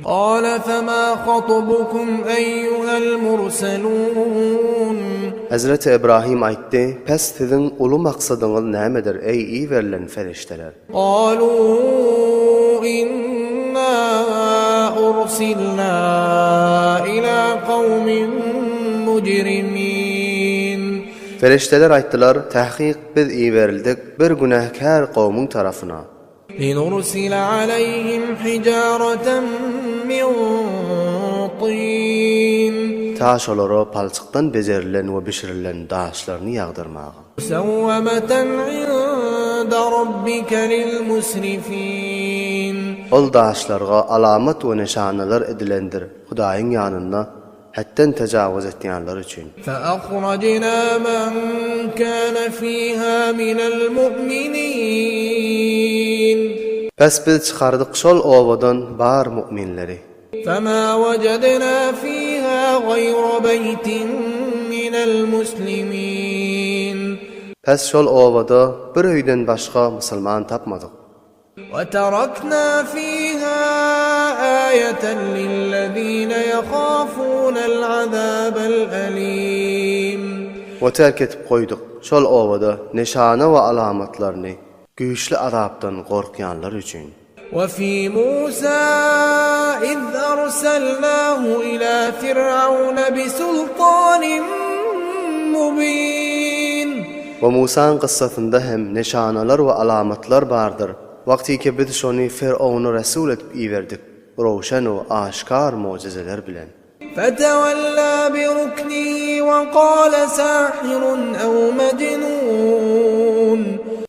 Gala fema hatbukum eýýuhel murselun. Hezreti Ibrahim aýtdy, Pes siziň uly maksadyňyz nämedir, eý iberilen perişdeler? Galu inna ursilna ila kawmin mujrimin. Perişdeler aýtdylar, Takyk biz iberildik bir günäkär kowmuň tarapyna. Linursile aleýhim hijareten min tin. Ta şolara palçykdan bejerilen we bişirilen daşlaryny ýagdyrmaga. Musawwameten inde rabbike lilmusrifin. Ol daşlarga alamat we nyşanalar edilendir Hudaýyň ýanynda Hetden tejawuz etýänler üçin. Feahrajna men kana fiha minel mu'minin. Pes biz çykardyk şol obadan bar mu'minleri. Fema wejadna fiha gaýra beýtin minel muslimin. Pes şol obada bir öýden başga musulman tapmadyk. Weterekna fiha aýeten lillezine ýehafunel azabel elim. We terk edip goýduk, şol obada nyşana we alamatlaryny, güýçli azapdan gorkýanlar üçin. We fi Musa iz erselnahu ila Fir'auna bisultanin mubin. We Musaň kyssasynda hem nyşanalar we alamatlar bardyr, wagtyky biz şony Ferowna resul edip iberdik, rowşen we aşkar mujizeler bilen. Fetewella biruknihi we gale sahirun ew mejnun.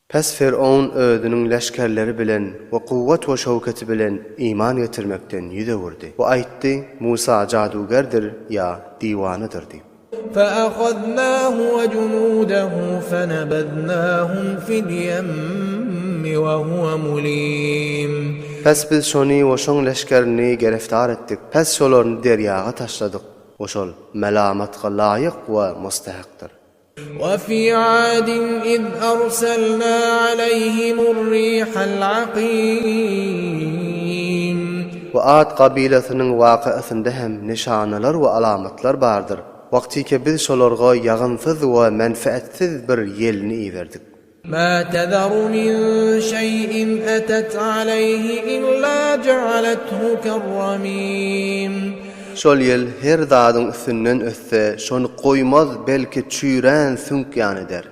Pes Ferown özüniň leşgerleri bilen we kuwwat we şöwketi bilen iman getirmekden ýüz öwürdi we aýtdy, Musa jadugerdir ýa diwanadyr diýip. Feahadnahu we junudahu fenebeznahum fil ýemmi we huwe mulim. Pes biz şony we şoň leşgerini gereftar etdik, pes şolaryny derýaga taşladyk we şol melamatga laýyk we mustahakdyr. We fi adin iz arsalna aleýhimur rihal akym. We Ad kabylasynyň wakyasynda hem nyşanalar we alamatlar bardyr. Wagtyke biz şolarga ýagynsyz we menfeetsiz bir ýelini iberdik. Ma tezeru min şeýin etet aleýhi illa jealethu kerramim. Şol ýel her zadyň üstünden ötse, şony goýmaz, belki çüýrän süňk ýaly eder.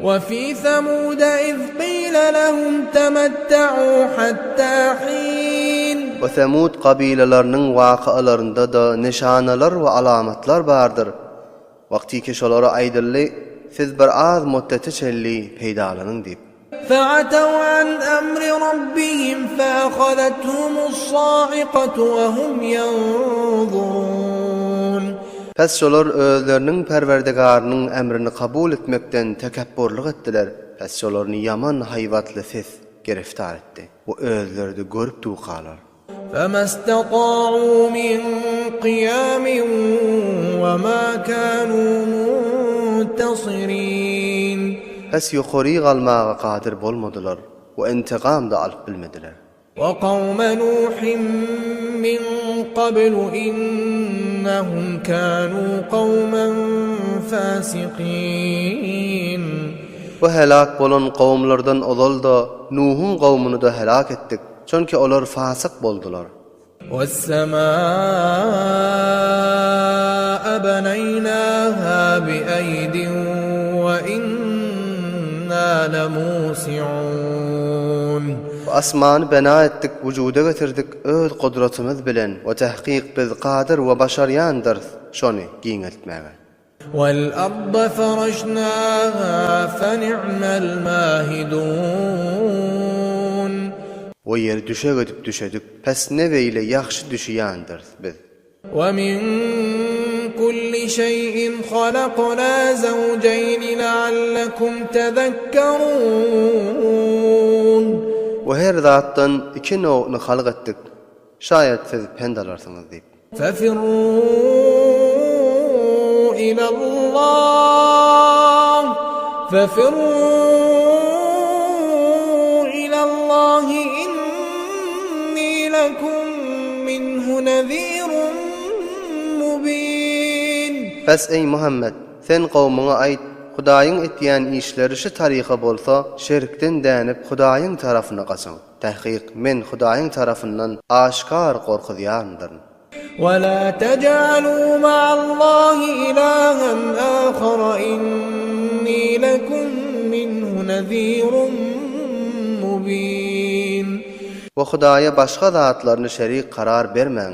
Ve fî semûde iz qîle lehum temette'û hattâ hîn. We Semud kabylalarynyň wakalarynda-da nyşanalar we alamatlar bardyr. Wagtyky şolara aýdyldy, Siz bir az mutdete çenli peýdalanyň diýip. Fe'atew an emri rabbihim feahazethumus-sa'iqatu we hum ýenzurun. Pes şolar özleriniň Perwerdigarynyň emrini kabul etmekden tekepburlyk etdiler, pes şolaryny ýaman haýbatly ses giriftar etdi we özleri-de görüp durkalar. Femastata'u min qiyamin we ma kanu muntasirin. Pes ýokary galmaga kadyr bolmadylar we intigam-da alyp bilmediler. We kawme Nuhin min qablu innehum kanu kawmen fasikin. Bu helak bolan kowumlardan ozal-da Nuhuň kowumyny-da helak etdik. Çünki olar fasyk boldular. Wes-semâe beneýnâhâ bi-eýdin we innâ lemûsi'ûn. Bu asmany bina etdik, wujuda getirdik Öz gudratymyz bilen we tahkyk biz kadyr we başarýandyrys şony giňeltmäge. Wal-arda faraşnaha feni'mel mahidun. We ýeri düşek edip düşedik, pes ne beýle ýagşy düşýändiris biz. We min kulli şeý'in halakna zawjeýni leallekum tezekkerun. We her zatdan iki nowny halk etdik, şaýat siz pent alarsyňyz diýip. Fefirrû ilallah Fefirrû ilallahi inni lekum minhu nezîr. nezirun mubin. Pes eý Muhammet, sen kowmuňa aýt, Hudaýyň etýän işleri şu taryka bolsa, şerkden dänip Hudaýyň tarapyna gaçyň. Tahkyk men Hudaýyň tarapyndan aşgär gorkuzýarndyryn. وَلَا تَجْعَلُوا مَعَ اللَّهِ إِلَٰهًا آخَرَ إِنِّي لَكُم مِّنْهُ نَذِيرٌ مُّبِينٌ. We Hudaýa başga zatlaryny şerik karar bermäň.